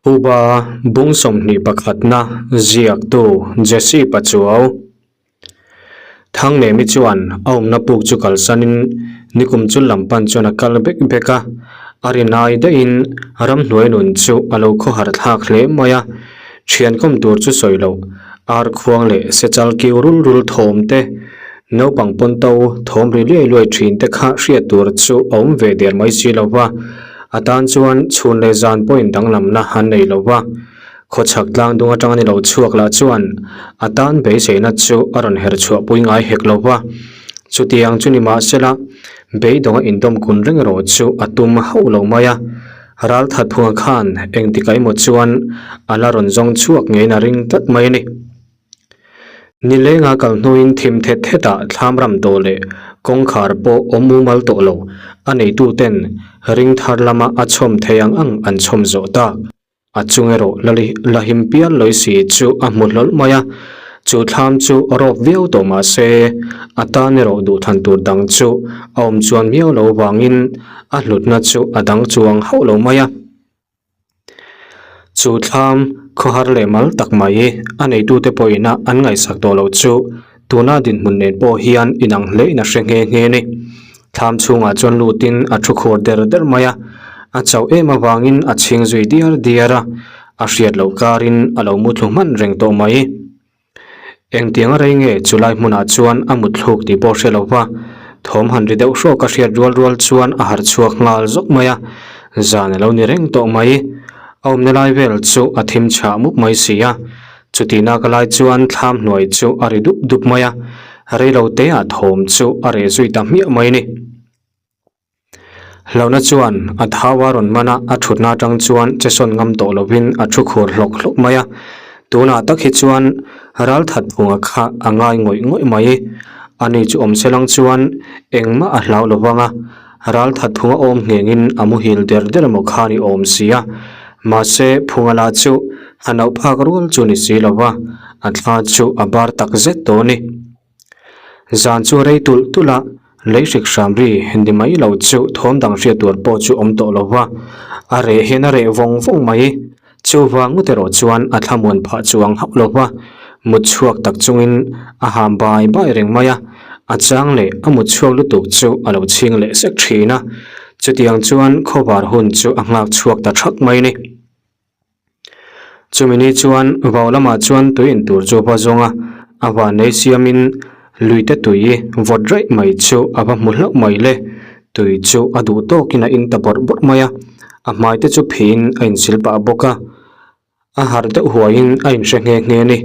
Phuba bung 21na ziaktu Jesse Pachuau. Thangnemi chuan a awmna puk chu kalsanin nikum chu lam pan chuan a kal bek bek a, a rinai daihin ramhnuai nun chu a lo khawhar thlak hle mai a, thian kawm tur chu sawi loh ar khuang leh sechal kiu rul rul thawm te, naupang pawn to thawm ri luai luai thin te kha hriat tur chu a awm ve der mai si lo va. A tan chuan chhun leh zan pawhin danglamna an nei lo va, khawchhak tlang dung atanga ni lo chhuak lah chuan a tan beiseina chu a rawn her chhuah pui ngai hek lo va. Chutiang chu ni mahsela, beidawnga indawm kun reng erawh chu a tum hauh lo mai a. Ralthat phunga khan engtik emaw chuan a la rawn zawng chhuak ngeiin a ring tlat mai a ni. Nilenga kal hnuin thim thet thetah thlam ram tawh leh kawngkhar pawh awm mumal tawh lo, a neituten ring thar lama a chhawm thei ang ang an chhawm zawh tak. A chung erawh la him pial lawi si chu a hmu hlawlh mai a, chu thlam chu rawp viau tawh mah se a tan erawh duhthlan tur dang chu a awm chuan miau lo vangin a hlutna chu a dang chuang hauh lo mai a. Chu thlam khawhar leh mal tak mai a neitute pawhin a an ngaihsak tawh loh chu tuna dinhmun nen pawh hian inang hlein a hre nghe nghe a ni. Thlam chhungah chuan lutin a thu khur der der mai a, a chauh em avangin a chhing zui diar diar a, a hriat loh karin a lo muthlu hman reng tawh mai. Engtiang a rei nge chulai hmunah chuan a mut thluk tih pawh hre lo va, thawm han ri deuh hrawk a hriat rual rual chuan a harh chhuak nghal zawk mai a, zan a lo ni reng tawh mai. A awmna lai vel chu a thim chhah mup mai si a, chutihna ka lai chuan thlam hnuai chu a ri dup dup mai a, reilo te ah thawm chu a reh zui ta hmiah mai a ni. Hlauhna chuan a thau a rawn man a, a thutna atang chuan che sawn ngam tawh lovin a thu khur hlawk hlawk mai a. Tunah tak hi chuan ralthat phunga kha a ngai ngawih ngawih mai. Ani chu awm selang chuan engmah a hlau lo vang a, ralthat phunga awm nghengin a muhil der der emaw kha ni awm si a. Mahse phunga lah chu a nauh phak rual chu ni si lo va, a thla chu a bar tak zet tawh a ni. Zan chu rei tulh tulh a, lei hrik hram ri ni mai lo chu thawm dang hriat tur pawh chu awm tawh lo va, a reh hian a reh vawng vawng mai. Chuvang ngawt erawh chuan a thlamuan phah chuang hauh lo va, mut chhuak tak chungin a ham bai bai reng mai a, a chang leh a mut chhuak lutuk chu a lo chhing leh sek thin a, chutiang chuan khawvar hun chu a nghak chhuak ta thak mai a ni. Chumi ni chuan vau lamah chuan tui in tur chu va zawng a, a vanlei siamin luite tui vawt raih mai chu a va hmu hlauh mai le. Tui chu a duh tawkin a in ta bawrh bawrh mai a, a hmai te chu phiin a insil pah bawk a, a harh deuh huaiin a inhre nghe nghe a ni.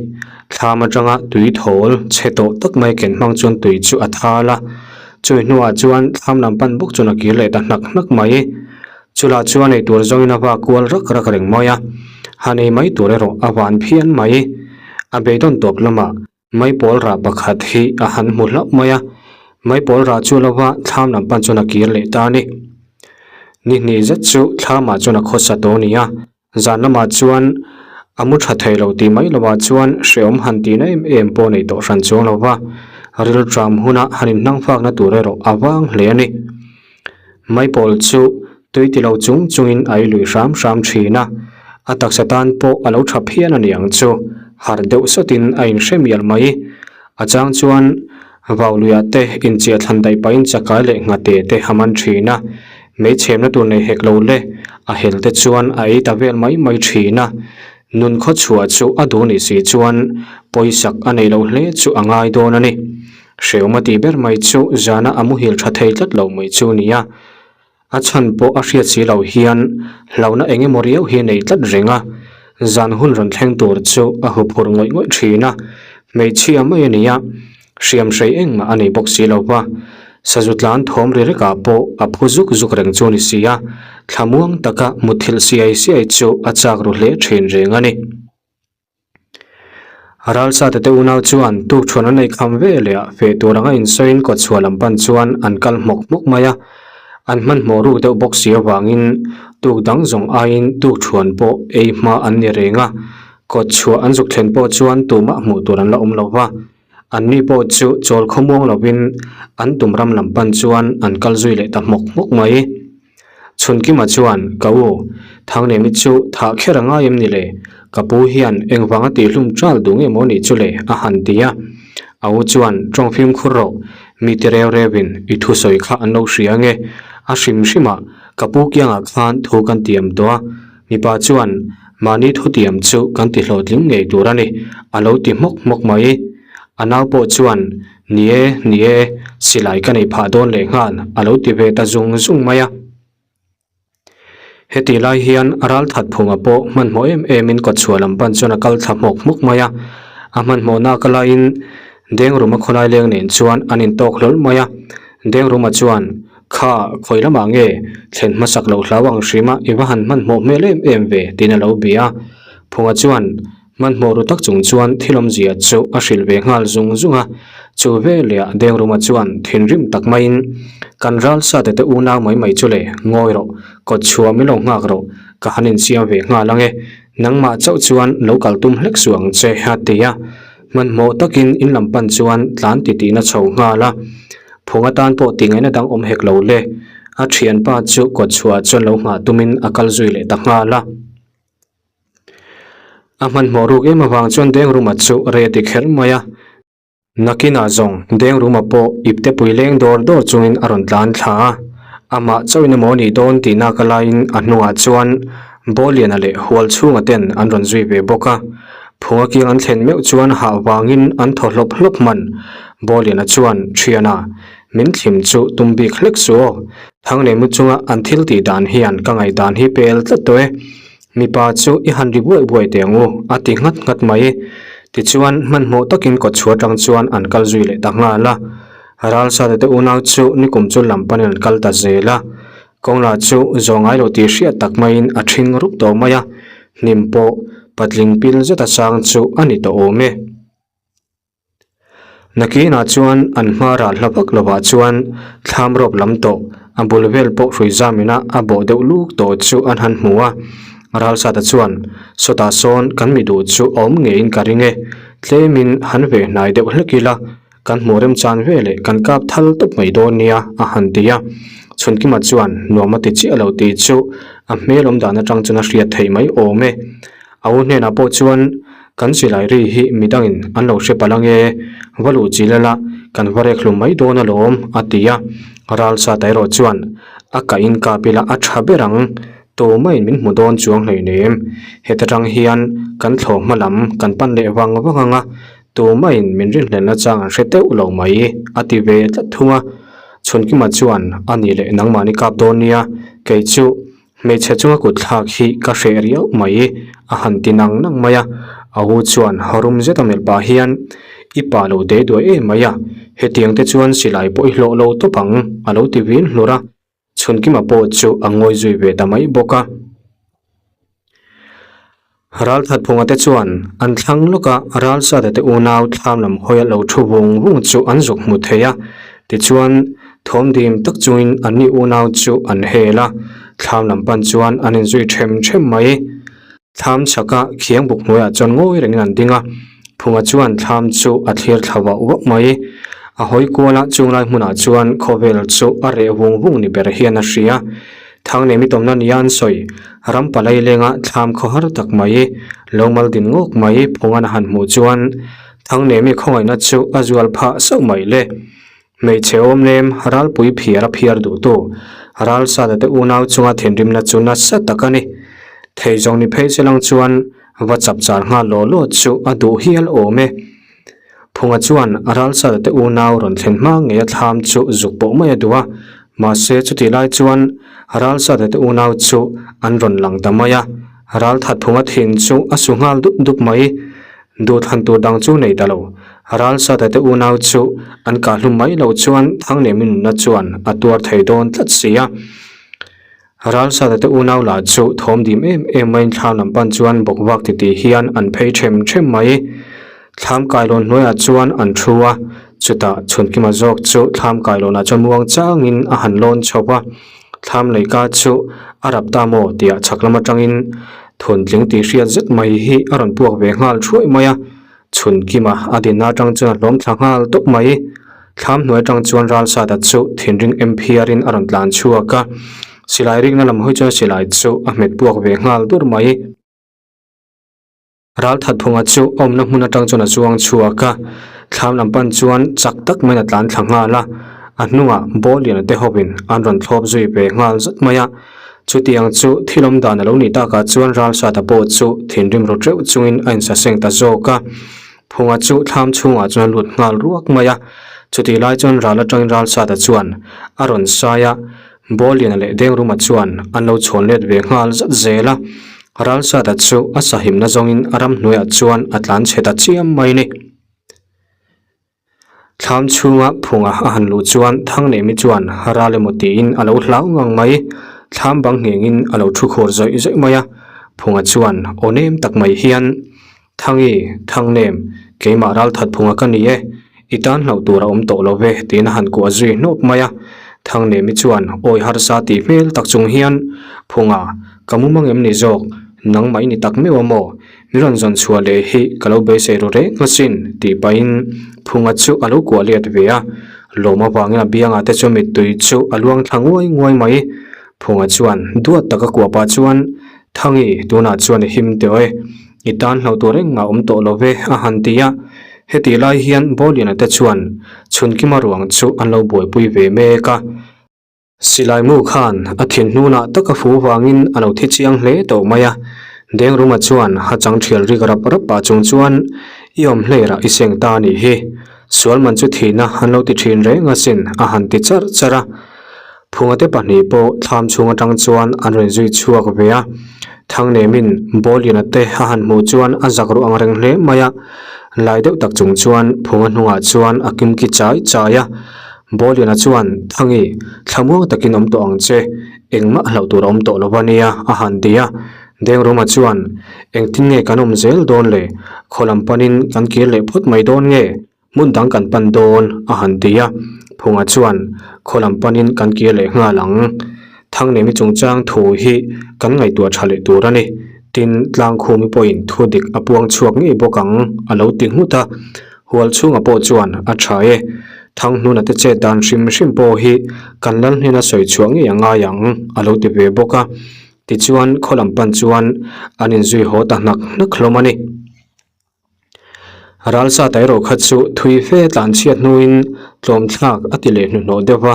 Thlam atanga tui thawl chhe tawh tak mai ken hmang chuan tui chu a thal a, chumi hnuah chuan thlam lam pan bawk chuan a kir leh ta hnak hnak mai. Chulah chuan ei tur zawngin a va kual rak rak reng mai a, han ei mai tur erawh a van phian mai. A beidawn tawp lamah maipawl rah pakhat hi a han hmu hlauh mai a, maipawl rah chu lova thlam lam pan chuan a kir leh ta a ni. Ni hnih zet chu thlamah chuan a khawsa tawh a ni a, zan lamah chuan a mu tha thei lo tih mai lovah chuan hrehawm han tihna em em pawh nei tawh hran chuang lo va, rilṭam huna han inhnangfakna tur erawh a vang hle a ni. Maipawl chu tui ti lo chung chungin a ei lui hram hram thin a, a taksa tan pawh a lo tha phian a ni ang chu, harh deuh sawtin a inhre mial mai. A chang chuan vau luiah te inchiah thlan daih pahin chakai leh nghate te a man thin a, meichhemna tur nei hek lo le a hel te chuan a ei ta vel mai mai thin a, nun khawchhuah chu a duh nih si chuan pawisak a neih loh hle chu a ngai dawn a ni. Hrehawm a tih ber mai chu zana a muhil tha thei tlat lo mai chu nia. A chhan pawh a hriat si lo hian hlauhna eng emaw riau hi a nei tlat reng a, zan hun rawn thleng tur chu a huphurh ngawih ngawih thin a, hmeichhia mai a ni a, hriam hrei engmah a nei bawk si lo va, sazu tlan thawm ri rekah pawh a phu zuk zuk reng chu a ni si a, thlamuang taka muthilh siai siai chu a chak ru hle thin reng a ni. Ralsa tete unau chuan tukṭhuan an ei kham ve leh a, feh tur anga insawiin kawtchhuah lam pan chuan an kal hmawk hmawk mai a. An hmanhmawh ruk deuh bawk si avangin tuk dang zawng aiin tukṭhuan pawh ei hma an ni reng a, kawtchhuah an zuk thlen pawh chuan tumah hmuh tur an la awm lo va. Anni pawh chu chawl khawmuang lovin an tum ram lam pan chuan an kal zui leh ta hmawk hmawk mai. Chhunkima chuan, Ka u, Thangnemi chu thah kher a ngai em ni le? Ka pu hian engvanga tihhlum ṭal duh nge maw nih chu le? a han ti a. A u chuan, Ṭawng fimkhur rawh, mi ti reu reuin i thusawi kha an lo hria nge? A hrim hrimah ka pu kiangah khan thu kan tiam tawh a, mipa chuan mahni thutiam chu kan ti hlawhtling ngei tur a ni, a lo ti hmawk hmawk mai. A nau pawh chuan, Ni e, ni e, silai ka nei phah dawn leh nghal, a lo ti ve ta zung zung mai a. Hetih lai hian Ralthat Phunga pawh hmanhmawh em emin kawtchhuah lam pan chuan a kal thla hmawk hmawk mai a. A hmanhmawhna ka laiin Dengruma khawlai leng nen chuan an intawk hlawl mai a. Dengruma chuan, Kha, khawi lamah nge thlen hmasak loh hlau ang hrima i va han hmanhmawh hmel em em ve? tiin a lo bia a. Phunga chuan, Hmanhmawh ru tak chung chuan thil awmzia chu a hrilh ve nghal zung zung a, chu veleh Dengruma chuan thinrim tak maiin, Kan ral sate te unau mai mai chu le, ngawi rawh, kawt chhuah min lo nghak rawh, ka han insiam ve nghal ang e, nangmah chauh chuan lo kal tum hlek suh ang che, a ti a. Hmanhmawh takin in lam pan chuan tlan titihna chho nghal a, phung atan pawh tingaihna dang awm hek lo le, a thianpa chu kawt chhuah chuan lo nghah tumin a kal zui leh ta nghal a. A hmanhmawh ruk em avang chuan Dengruma chu rei a ti kher mai a. Nakinah zawng Dengruma pawh ipte pui leng dawr dawr chungin a rawn tlan thla a. Amah chauhin emaw nih dawn tih nak a laiin a hnungah chuan Bawliana leh Hualchhunga ten an rawn zui ve bawk a. Phunga kiang an thlen meuh chuan hah vangin an thaw hlawp hlawp hman. Bawliana chuan, Thiana, min thlim chu tum bik hlek suh aw. Thanglemu chunga an thil tih dan hian ka ngaihdan hi pel tlat tawh e. Mipa chu i han ri buai buai teh ang u, a ti nghat nghat mai. Tichuan, hmanhmawh takin kawtchhuah atang chuan an kal zui leh ta nghal a. Ralsate te unau chu nikum chu lam panin an kal ta zel a. Kawngla chu zawh ngai lo tih hriat tak maiin a ṭhing rup tawh mai a, hnim pawh patling pil zeta sang chu a ni tawh awm e. Nakinah chuan an hma ral hla vak lovah chuan thlam rawp lam tawh, a bul vel pawh hrui zamina a bawh deuh luk tawh chu an han hmu a. Ralsata chuan, Sawtah sawn kan mi duh chu a awm ngeiin ka ring e, tlemin han ve hnai deuh hlek ila, kan hmuh remchan veleh kan kap thal tawp mai dawn nia, a han ti a. Chhunkima chuan nuam a ti chiah lo tih chu a hmel awm dan atang chuan a hriat theih mai awm e. A u hnenah pawh chuan, Kan silai ri hi midangin an lo hre palh ange, va luh chi lala kan va rek hlum mai dawn alawm, a ti a. Ralsa ta erawh chuan, A kah in kap ila a tha ber ang, tumaiin min hmu dawn chuang hleinem. Heta tang hian kan thlawh hma lam kan pan leh vang vang ang a, tumaiin min rinhlelhna chang an hre teuh lo mai, a ti ve tlat thung a. Chhunkima chuan, A nih leh nangmahni kap dawn nia, kei chu Hmeichhe chunga kut thlak hi ka hreh riau mai, a han ti nang nang mai a. A u chuan rum zet a melh pah hian, I pa lo dei duai em mai a, hetiang te chuan silai pawh i hlawh lo tawp ang, a lo ti vin hlur a. Chhunkima pawh chu a ngawi zui ve ta mai bawk a. Ralthat phunga te chuan an thlang lawk a, Ralsate te unau thlam lam hawia lo thu vung vung chu an zuk hmu thei a. Tichuan, thawm dim tak chungin anni unau chu an hel a, thlam lam pan chuan an inzui them them mai. Thlam chhaka khiang buk hnuaiah chuan ngawi rengin an ding a, Phunga chuan thlam chu a thlir thla vauh vauh mai. A hawi kuala chunglai hmunah chuan khawvel chu a reh vung vung ni ber hian a hria. Thangnemi tawmna nia an sawi, ram palai lenga thlam khawhar tak mai, lo mal din ngawk mai Phungan a han hmuh chuan Thangnemi khawngaihna chu a zual phah sauh mai le. Hmeichhe awmlem ralpui phiar a phiar duhtu, ralsata te unau chunga thinrimna chu nasa tak a ni. Thei zawng ni phei che lang chuan va chapchar nghal law law chu a duh hial awm e. Phunga chuan a ralsata te unau rawn thlen hma ngei a thlam chu zuk pawh mai a duh a, mahse chutih lai chuan ralsata te unau chu an rawn lang ta mai a, ralthat Phunga thin chu a su nghal dup dup mai. Duhthlan tur dang chu nei ta lo. Ralsata te unau chu an kah hlum mai lo chuan Thanglemi nunna chuan a tuar thei dawn tlat si a. Ralsata te unau lah chu thawm dim em em maiin thlam lam pan chuan bawk vak titih hian an phei them them mai. Thlam kailawn hnuaiah chuan an thu a, chutah Chhunkima zawk chu thlam kailawnah chuan muang changin a han lawn chho va. Thlam leika chu a rap ta maw tih ah chhak lam atangin thuntling tih hriat zet mai hi a rawn puak ve nghal thuai mai a, Chhunkima a dinna atang chuan a hlawm thla nghal tawp mai. Thlam hnuai atang chuan Ralsata chu thinring em phiarin a rawn tlan chhuak a. Silai rikna lam hawi chuan silai chu a hmet puak ve nghal dur mai. Ralthat phunga chu awmna hmun atang chuan a chuang chhuak a, thlam lam pan chuan chak tak maiin a tlan thla nghal a, a hnungah ball lian te hawpin an rawn thlawp zui ve nghal zat mai a. Chutiang chu thil awm dan a lo nih takah chuan Ralsata pawh chu thinrim ru teuh chungin a insaseng ta zawk a, Phunga chu thlam chhungah chuan a lut nghal ruak mai a. Chutih lai chuan ral atangin Ralsata chuan a rawn sai a, Bawlliana leh Dengruma chuan an lo chhawn let ve nghal zat zel a, Ralsata chu a sahimna zawngin a ramhnuaiah chuan a tlan chhe ta chiam mai ni. Thlam chhunga phunga a han luh chuan Thangnemi chuan ral emaw tiin a lo hlau ngang mai. Thlam bang nghengin a lo thu khur zawih zawih mai a, Phunga chuan aw nem tak mai hian, Thangi, Thangnem, keimah ralthat phunga ka ni e, i tan hlauh tur a awm tawh lo ve tiin a han kuah zui hnawp mai a. Thangnemi chuan awi harsa tih hmel tak chung hian, Phunga, ka mumang em ni zawk, nangmah i ni tak meuh a maw? Mi rawn zawn chhuah leh hi ka lo beisei ru reng asin tih pahin Phunga chu a lo kuah let ve a, lawm avangin a biangah te chu mittui chu a luang thla nguai nguai mai. Phunga chuan duat taka kuah pah chuan, Thangi, tunah chuan i him tawh e, i tan hlauh tur engmah awm tawh lo ve a han ti a. Hetih lai hian Bawliana te chuan Chhunkima ruang chu an lo buaipui ve mek a. Silai mu khan a thin hnunah tak a fu vangin a lo thi chiang hle tawh mai a, Dengruma chuan ha chang thial rik rap rap pah chung chuan i awm hleirah i seng ta a nih hi, sualman chu thihna an lo ti thin reng asin a han ti charh charh a. Phungate pahnih pawh thlam chhung atang chuan an rawn zui chhuak ve a, Thangnemin Bawlliana te a han hmuh chuan a zak ruh ang reng hle mai a, lai deuh tak chung chuan Phunga hnungah chuan a kimki chai chai a. Bawliana chuan, Thangi, thlamuang takin awm tawh ang che, engmah hlauh tur a awm tawh lo a nia, a han ti a. Dengruma chuan, Engtin nge kan awm zel dawn le? Khaw lam panin kan kir leh phawt mai dawn nge? Hmun dang kan pan dawn, a han ti a. Phunga chuan, Khaw lam panin kan kir leh nghal ang. Thangnemi chungchang thu hi kan ngaihtuah tha leh tur a ni. Tin, Tlangkhumi pawhin thu dik a puang chhuak ngei bawk ang, a lo ti nghut a. Hual chhunga pawh chuan a tha e. Thanghnuna te chet dan hrim hrim pawh hi kan lal hnena sawi chhuah ngei a ngai ang, a lo ti ve bawk a. Tichuan khaw lam pan chuan an inzui haw ta hnak hnak hlawm a ni. Ralsa ta erawh kha chu thui fe tlan chhiat hnuin tlawm thlak a ti leh hnuhnawh deuh va,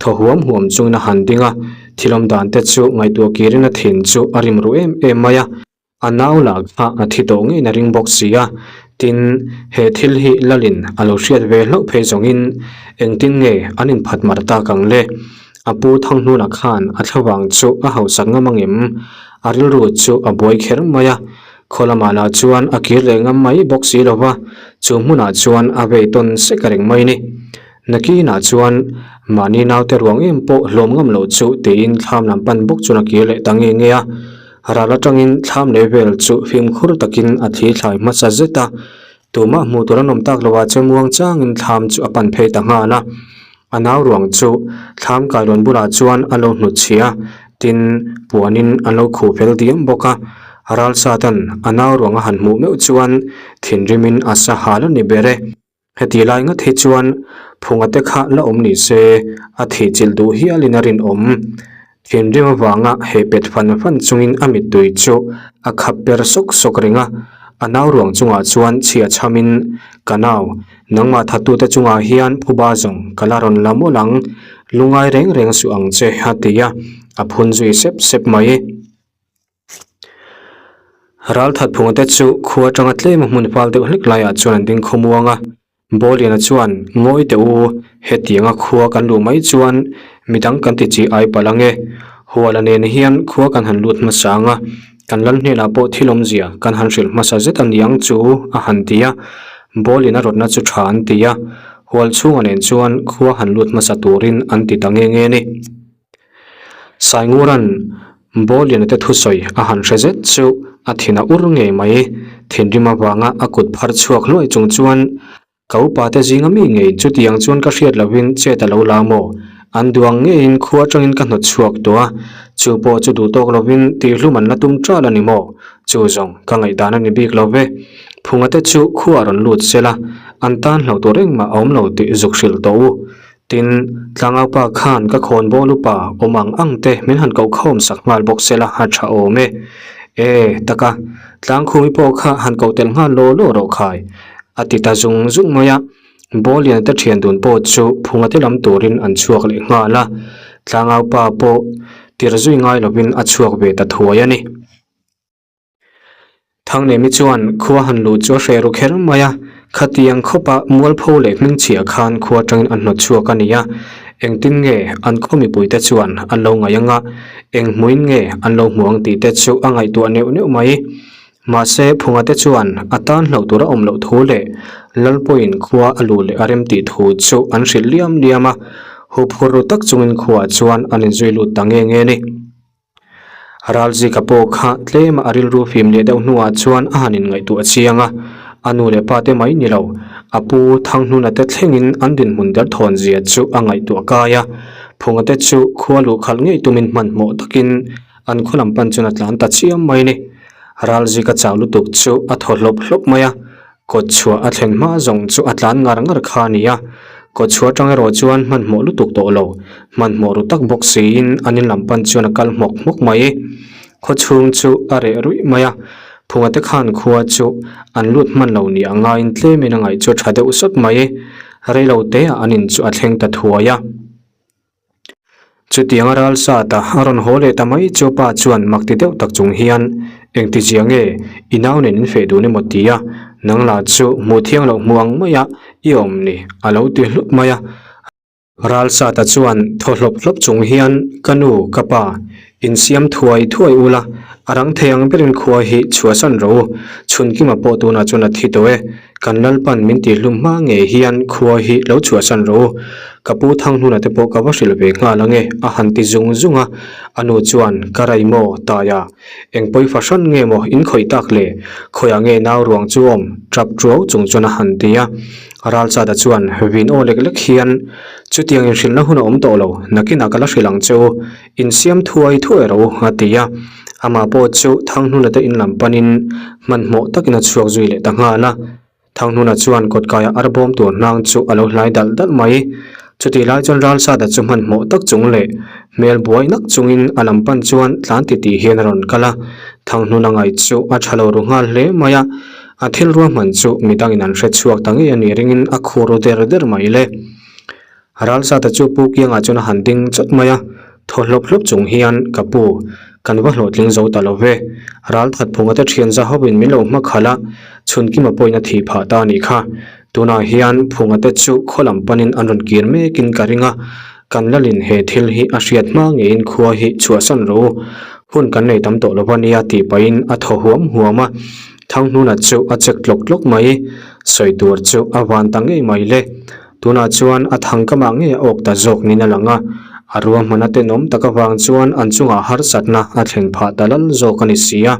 thaw huam huam chungin a han ding a, thil awm dan te chu ngaihtuah kirin a thin chu a rim ruh em em mai a. A nau lah kha a thi tawh ngeiin a ring bawk si a, tin, he thil hi Lalin a lo hriat ve hlauh phei zawngin engtin nge an inphat mar tak ang le? A pu Thanghnuna khan a thlavang chu a hausak ngam angem? A rilru chu a buai kher mai a, khaw lamah lah chuan a kir leh ngam mai bawk si lo va, chu hmunah chuan a vei tawn sek a reng mai ni. Nakinah chuan mahni naute ruang em pawh hlawm ngam loh chu tiin thlam lam pan bawk chuan a kir leh ta nge nge a. Ral atangin thlam leh vel chu fimkhur takin a thli thlai hmasa zet a. Tumah hmuh tur an awm tak loh ah chuan muang changin thlam chu a pan phei ta nghal a. A nau ruang chu thlam kailawn bulah chuan a lo hnutchhi a, tin puanin an lo khuh fel diam bawk a. Ralsatan a nau ruang a han hmuh meuh chuan thinrimin a sa hal a ni ber e. Heti lai ngat hi chuan phunga te kha la awm ni se, a thih chilh duh hialin a rinawm. Thinrim avanga heh pet fan fan chungin a mittui chu a khap per sawk sawk reng a, a nau ruang chungah chuan chhia chhamin, Ka nau, nangmah thattute chungah hian phuba zawng ka la rawn la mawlh ang, lungai reng reng suh ang che, a ti a, a phun zui sep sep mai. Ralthat phunga te chu khua atanga tlem a hmun fal deuh hlek laiah chuan an ding khawmuang a, Bawliana chuan ngawi teh u, hetianga khua kan luh mai chuan midang kan ti chi ai palh ang e, Huala nen hian khua kan han lut hmasa ang a, kan lal hnenah pawh thil awmzia kan han hrilh hmasa zet a niang chu a han ti a, Bawliana rawtna chu tha an ti a, Hual chhunga nen chuan khua han lut hmasa turin an ti ta nge nge a ni. Saingura'n Bawliana te thusawi a han hre zet chu a thin a ur ngei mai. Thinrim avanga a kut phar chhuak hluai chung chuan, Ka upa te zinga mi ngei chutiang chuan ka hriat lovin chet a lo la maw? An duang ngeiin khua atangin ka hnawt chhuak tawh a, chu pawh chu duh tawk lovin tihhlum an la tum ṭal a ni maw? Chu zawng ka ngaihdan a ni bik lo ve. Phunga te chu khua a rawn lut sela, an tan hlauh tur engmah a awm lo tih zuk hrilh tawh u. Tin, tlangaupa khan ka khawnbawl upa awm ang ang te min han koh khawm sak nghal bawk se la a tha awm e. E, taka, tlangkhumi pawh kha han koh tel nghal law law rawh khai, a ti ta zung zung mai a. Bawliana te thian dun pawh chu phunga te lam turin an chhuak leh nghal a, tlangaupa pawh tir zui ngai lovin a chhuak ve ta thuai a ni. Thangnemi chuan khua han luh chu a hreh ru kher mai a, khatiang khawpa mualpho leh hmingchhiah khan khua atangin a hnawt chhuak a ni a, engtin nge an khaw mipuite chuan an lo ngaih ang a, eng hmuin nge an lo hmu ang tih te chu a ngaihtuah neuh neuh mai. Mahse, Phunga te chuan a tan hlauh tur a awm loh thu leh Lalpuiin khua a luh leh a rem tih thu chu an hrilh liam liam a, huphur ru tak chungin khuaah chuan an inzui lut ta nge nge a ni. Ralzika pawh kha tlema a rilru fim leh deuh hnuah chuan a han inngaihtuah chiang a, a nu leh pa te mai ni lo, a pu Thanghnuna te thlengin an dinhmun derthawn zia chu a ngaihtuah kai a, Phunga te chu khua luh khalh ngei tumin hmanhmawh takin an khaw lam pan chuan a tlan ta chiam mai a ni. Ralzika chau lutuk chu a thaw hlawp hlawp mai a, Kawt chhuah a thlen hma zawng chu a tlan ngar ngar kha a ni a, kawt chhuah atang erawh chuan hmanhmawh lutuk tawh lo, hmanhmawh ru tak bawk siin an in lam pan chuan a kal hmawk hmawk mai. Khaw chhung chu a reh ruih mai a, Phunga te khan khua chu an lut hman lo nia ngaiin tlemin a ngaih chu a tha deuh sawt mai. Reilo teah an in chu a thleng ta thuai a. Chutiang a ral sat a, a rawn haw leh ta mai chu pa chuan mak ti deuh tak chung hian, Engti zia nge, i nau nen in feh dun emaw ti a, nang lah chu hmuh thiang loh hmu ang maia i awm ni, a lo ti hlut mai a. Ral sat a chuan thaw hlawp hlawp chung hian, Ka nu, ka pa, insiam thuai thuai ula, a rang thei ang berin khua hi chhuahsan rawh u, chhunkima pawh tunah chuan a thi tawh e, Kan Lalpan min tihhlum hma ngei hian khua hi lo chhuahsan rawh u. Ka pu Thanghnuna te pawh ka va hrilh ve nghal ange a han ti zung zung a. A nu chuan, Ka rai maw, Taia? Eng pawi fahran nge maw in khawih tak le? Khawiah nge nau ruang chu awm? Tap tuau chung chuan a han ti a. Ralchata chuan vin aw lek lek hian, Chutiang inhrilhna hun a awm tawh lo, nakinah ka la hrilh ang che u. Insiam thuai thuai rawh u, a ti a. Amah pawh chu Thanghnuna te in lam panin hmanhmawh takin a chhuak zui leh ta nghal a. Thanghnuna chuan kawtkaia arbawm tur hnang chu a lo hlai dalh dalh mai. Chutih lai chuan Ralsada chu hmanhmawh tak chung leh hmel buai nak chungin a lam pan chuan tlan titih hian a rawn kal a. Thanghnuna ngaih chu a tha lo ru nghal hle mai a. A thil ruahman chu midangin an hre chhuak ta ngei a nih ringin a khur ru der der mai le. Ralsata chu Pu Kianga chuan a han ding chawt mai a, thaw hlawp hlawp chung hian, Ka pu, kan va hlawhtling zo ta lo ve. Ralthat phunga te thian za hovin min lo hma khalh a, Chhunkima pawhin a thih phah ta a nih kha. Tunah hian phunga te chu khaw lam panin an rawn kir mekin ka ring a, kan lalin he thil hi a hriat hma ngeiin khua hi chhuahsan rawh u. Hun kan nei tam tawh lo va nia tih pahin a thaw huam huam a, Thanghnuna chu a chek tlawk tlawk mai. Sawi tur chu a van ta ngei mai le. Tunah chuan a thangkamah ngei a awk ta zawk niin a lang a, a ruahman a tenawm tak avang chuan an chungah harsatna a thlen phah ta lal zawk a ni si a.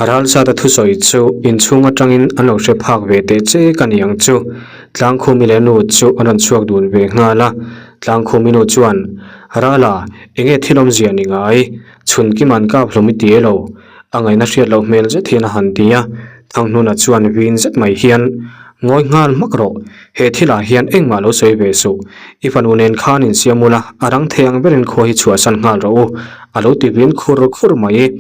Ralzata thusawi chu inchhung atangin an lo hre phak ve teh che ka ni ang chu. Tlangkhumi leh nu chu an rawn chhuak dun ve nghal a, Tlangkhumi nu chuan, Rala, enge thil awmzia ni ngai? Chhunkim an kap hlawm i ti e lo? A ngaihna hriat loh hmel zet hian a han ti a. Thanghnuna chuan vin zet mai hian, Ngawi nghal hmak rawh, he thilah hian engmah lo sawi ve suh. I fanu nen khan insiam ula, a rang thei ang berin khua hi chhuahsan nghal rawh u, a lo ti vin khur khur mai.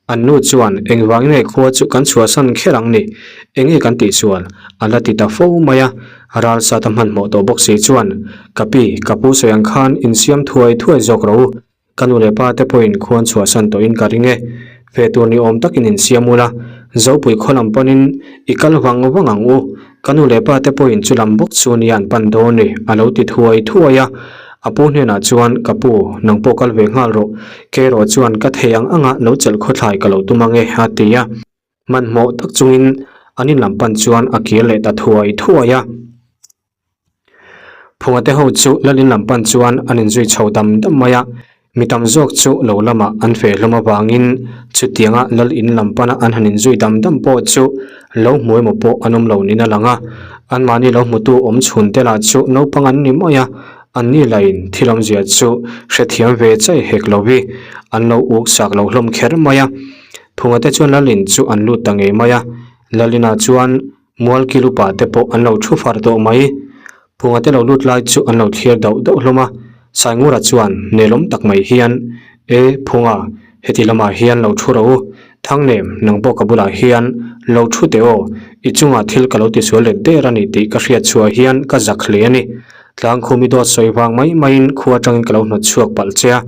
An nu chuan, Engvangin nge khua chu kan chhuahsan kher ang ni? Enge kan tihsual? A la ti ta fo mai a. Ralsata hmanhmawh tawh bawk si chuan, Ka pi, ka pu sawi ang khan insiam thuai thuai zawk rawh u. Ka nu leh pa te pawhin khuan chhuahsan tawhin ka ring e. Ve tur ni awm takin insiam ula, Zopui khaw lam panin i kal vang vang ang u. Ka nu leh pa te pawhin chu lam bawk chu nia an pan dawn ni, a lo ti thuai thuai a. A pu hnenah chuan, Ka pu, nang pawh kal ve nghal rawh. Kei erawh chuan ka thei ang anga lo chelh khawthlai ka lo tum ang e, a ti a. Hmanhmawh tak chungin an in lam pan chuan a kir leh ta thuai thuai a. Phunga te ho chu Lalin lam pan chuan an inzui chho dam dam mai a, mi tam zawk chu lo lamah an feh hlawm avangin chutianga Lalin lam pana an han inzui dam dam pawh chu lo hmu emaw pawh an awm lo niin a lang a, anmahni lo hmutu awm chhun te lah chu naupang an ni mai a, anni lahin thil awmzia chu hrethiam ve chai hek lo hi an lo uk sak lo hlawm kher mai a. Phunga te chuan Lalin chu an lut ta ngei mai a, Lalinah chuan Mualkilupa te pawh an lo thu far tawh mai. Phunga te lo lut lai chu an lo thlir dauh dauh hlawm a, Saingura chuan nelawm tak mai hian, E, Phunga, heti lamah hian lo thu rawh u, Thangnem, nang pawh ka bulah hian lo thu teh aw, i chungah thil ka lo tisual let der a ni tih ka hriat chhuah hian ka zak hle a ni. Tlangkhumi dawt sawi vang mai maiin khua atangin ka lo hnawt chhuak palh che a,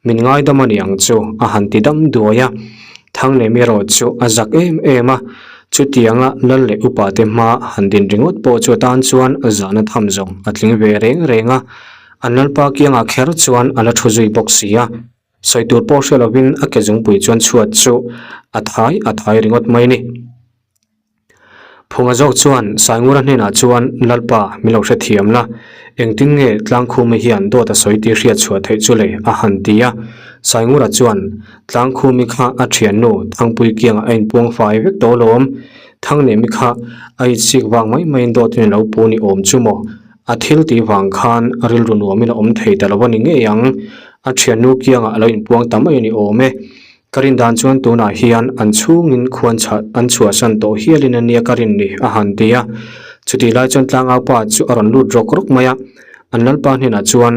min ngaidam a ni ang chu a han ti dam duai a. Thangnem erawh chu a zak em em a, chutianga lal leh upa te hma han din ringawt pawh chu atan chuan zahna tham zawng a tling ve reng reng a, an lalpa kiangah kher chuan a la thu zui bawk si a. Sawi tur pawh hre lovin a ke zungpui chuan chhuat chu a thai a thai ringawt mai a ni. Phunga zawk chuan Saingura hnenah chuan Lalpa min lo hrethiam la, engtin nge Tlangkhumi hian dawt a sawi tih hriat chhuah theih chu le a han ti a. Saingura chuan Tlangkhumi kha a thiannu Thangpui kiangah a inpuang fai vek tawh alawm, Thangnemi kha a itsik vang mai maiin dawtin a lo pu ni awm chu maw? A thil tih vang khan a rilru nuamin a awm thei ta lo a ni ngei ang. A thiannu kiangah a lo inpuang ta mai a ni awm e. Ka rin dan chuan tunah hian an chhungin khuan chhah an chhuahsan tawh hialin a nia ka rin ni a han ti a. Chutih lai chuan tlangau pa chu a rawn lut rawk rawk mai a. An lalpa hnenah chuan,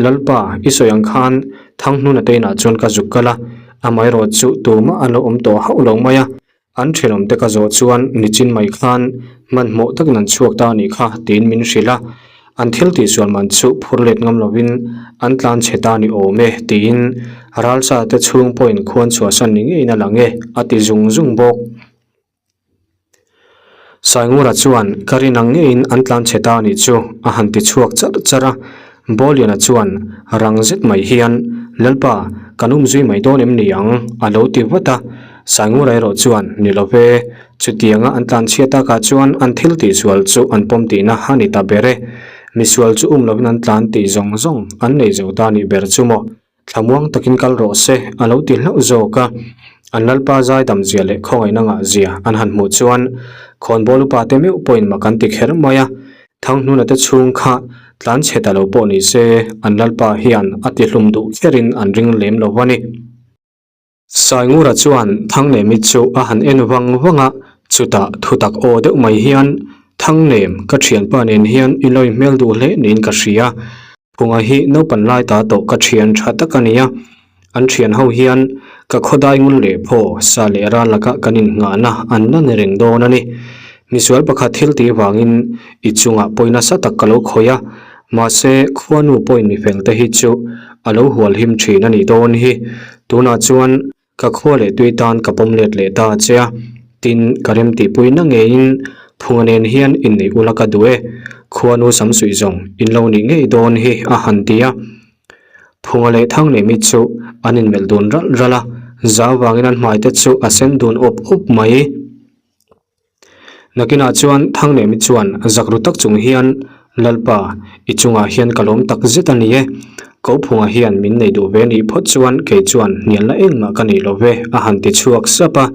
Lalpa, i sawi ang khan Thanghnuna te inah chuan ka zuk kal a, amaherawh chu tumah an lo awm tawh hauh lo mai a. An thenawmte ka zawh chuan nichin mai khan hmanhmawh takin an chhuak ta a nih kha tiin min hrilh a, an thil tihsual man chu phur let ngam lovin an tlan chhe ta ni awm e tiin ralsa te chhung pawhin khuan chhuahsan ni ngeiin a lang e a ti zung zung bawk. Saingura chuan ka rin ang ngeiin an tlan chhe ta a nih chu a han ti chhuak charh charh a, Bawliana chuan rang zet mai hian, Lalpa, kan um zui mai dawn em ni ang? a lo ti vat a. Saingura erawh chuan, Ni lo ve, chutianga an tlanchhiat takah chuan an thil tihsual chu an pawm tihna a ni ta ber e. Misual chu um lovin an tlan tih zawng zawng an nei zo ta nih ber chu maw? Thlamuang takin kal rawh se, a lo ti hlauh zawk a. An Lalpa zaidam zia leh khawngaihna ngah zia an han hmuh chuan khawnbawl upa te meuh pawhin mak an ti kher mai a. Thanghnuna te chhung kha tlan chhe ta lo pawh ni se, an Lalpa hian a ti hlum duh kherin an ring lem lo a ni. Saingura chuan Thangnemi chu a han en vang vang a, chutah thutak aw deuh mai hian, Thangnem, ka thianpa nen hian i lawi hmel duh hle niin ka hria. Phunga hi naupan lai ta tawh ka thian tha tak a nia. An thian ho hian ka khawdai ngun leh phaw sa leh ral laka kan innghahna an la ni reng dawn a ni. Misual pakhat thil tih vangin i chungah pawi nasa tak ka lo khawih a, mahse khuanu pawhin mifel te hi chu a lo hual him thin a nih dawn hi. Tunah chuan Ka khua leh tui tan ka pawm let leh ta che a, tin ka rem tihpui na ngeiin Phunga nen hian inneih ula ka duh e, khuanu sam suih zawng in lo nih ngei dawn hi a han ti a. Phunga leh Thangnemi chu an inmelh dun ralh ralh a, zau vangin an hmai te chu a sen dun awp awp mai. Nakinah chuan Thangnemi chuan zak ru tak chung hian, Lalpa, i chungah hian ka lawm tak zet a ni e. Kophungah hian min nei duh ve nih phawt chuan kei chuan hnialna engmah ka nei lo ve, a han ti chhuak sap a.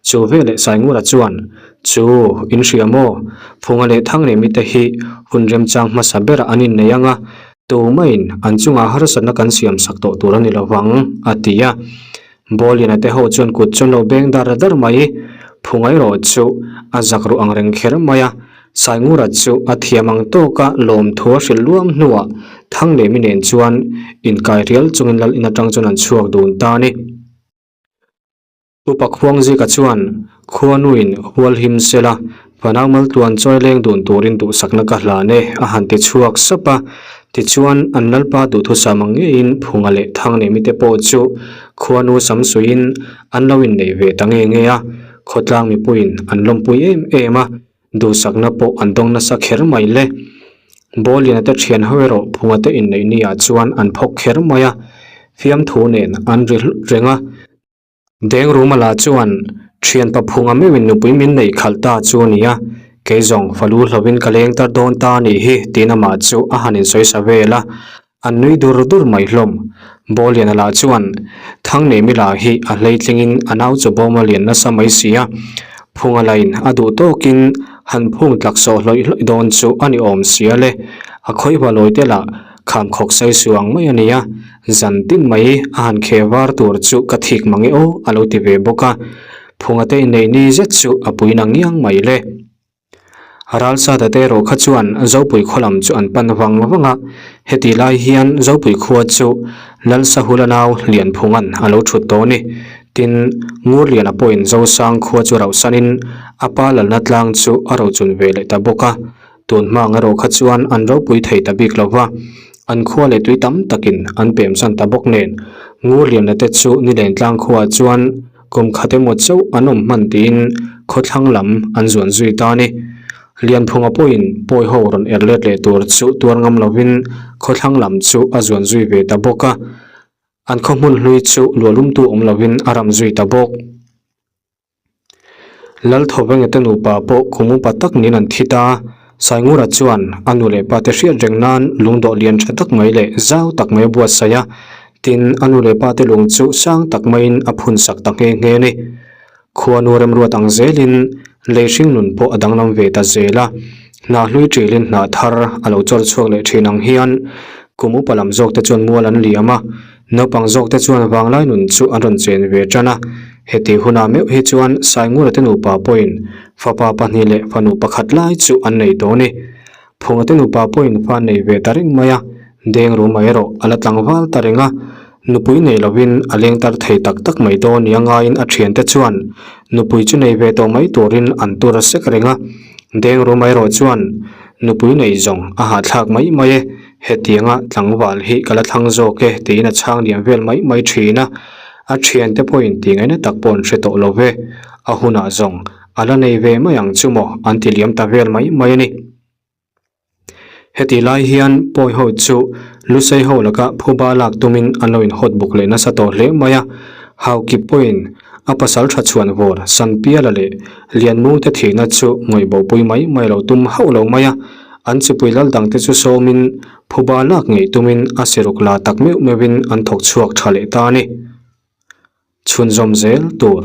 Chu veleh Saingura chuan, Chu, in hria maw? Phunga leh Thangnemi te hi hun remchang hmasa berah an innei ang a, tumaiin an chungah harsatna kan siamsak tawh tur a ni lo vang, a ti a. Bawliana te ho chuan kut chuan lo beng dar dar mai. Phungai rawh chu a zak ruh ang reng kher mai a. Saingura chu a thiam ang tawka lawmthu a hrilh luam hnuah Thanglemi nen chuan inkai rial chungin lal in atang chuan an chhuak dun ta a ni. Upa Khuangzika chuan Khuanuin hual him sela Fanau maltluan chawi leng dun turin duhsakna ka hlan e, a han ti chhuak sap a. Tichuan, an Lalpa duhthusam ang ngeiin Phunga leh Thangnemi te pawh chu khuanu samsuiin an lo innei ve ta nge nge a. Khawtlang mipuiin an lawmpui em em a, duhsakna pawh an dawng nasa kher mai le. Bawliana te thian ho erawh Phunga te inneih ni ah chuan an phawk kher mai a, fiamthu nen an ri hlut reng a. Dengruma lah chuan thianpa phunga meuhin nupui min neih khalh ta chu a ni a, kei zawng falu hlovin ka leng tar dawn ta a nih hi tiin amah chu a han insawi sa vel a, an nui dur dur mai hlawm. Bawliana lah chuan Thangnemi lah hi a hleitlingin a nau chu bawm a lian nasa mai si a, phunga lain a duh tawkin han phung tlak sawh hlawih hlawih dawn chu a ni awm sia le, a khawihva lawi te lah Kham khawk sai su ang mai a ni a, zan tin mai a han kheh var tur chu ka thik mang e aw a lo ti ve bawk a, Phunga te inneih ni zet chu a pui na ngiang mai le. Ralsata te erawh kha chuan Zopui khaw lam chu an pan vang vang a, hetih lai hian Zopui khua chu Lalsahula nau Lianphunga'n a lo thut tawh a ni. Tin, Ngurliana pawhin Zosang khua chu rauhsanin a pa lalna tlang chu a rochun ve leh ta bawk a, tun hma ang erawh kha chuan an ropui thei ta bik lo va, an khua leh tui tam takin an pemsan ta bawk nen. Ngurliana te chu Nilen tlang khuaah chuan Kum khat emaw chauh an awm hman tiin khawthlang lam an zuan zui ta a ni. Lianphunga pawhin pawi ho rawn er let leh tur chu tuar ngam lovin khawthlang lam chu a zuan zui ve ta bawk a. An khaw hmun hlui chu luahlumtu awm lovin a ram zui ta bawk. Lalthawvengete nupa pawh kum upa tak niin an thi ta. Saingura chuan a nu leh pate hriat reng nan lungdawh lian tha tak mai leh zau tak mai a buatsaih a, tin a nu leh pate lung chu sang tak maiin a phun sak ta nghe nghe a ni. Khuanu remruat ang zelin lei hringnun pawh a danglam ve ta zel a, hnah hlui ṭilin hnah thar a lo chawr chhuak leh ṭhin ang hian kum upa lam zawkte chuan mual an liam a, Naupang zawkte chuan vanglai nun chu an rawn chen ve tan a, heti hunah meuh hi chuan Saingura te nupa pawhin fapa pahnih leh fanu pakhat lai chu an nei tawh a ni. Phunga te nupa pawhin fa nei ve ta reng mai a, deng rum mai erawh a la tlangval ta reng a, nupui nei lovin a leng tar thei tak tak mai dawn nia ngaiin a thiante chuan nupui chu nei ve tawh mai turin an tur a sek reng a, deng rum erawh chuan nupui nei zawng a hahthlak mai mai e. Hetianga tlangval hi ka la thlang zawk e tiin a chhang liam vel mai mai thin a, a thiante pawhin tih ngaihna tak pawh an hre tawh lo ve, a hunah zawng a la nei ve mai ang chu maw an ti liam ta vel mai mai a ni. Hetih lai hian pawi ho chu Lusei ho laka phuba lak tumin an lo inhawt buk leh nasa tawh hle mai a, Haukip pawhin a pasal tha chhuan vawr Sanpiala leh Lianmungte thihna chu ngawihbopui mai mai lo tum hauh lo mai a, An chipui lal dangte chu sawmin phuba lak ngei tumin a siruk la tak meuh meuhin an thawk chhuak tha leh ta a ni. Chhunzawm zel tur.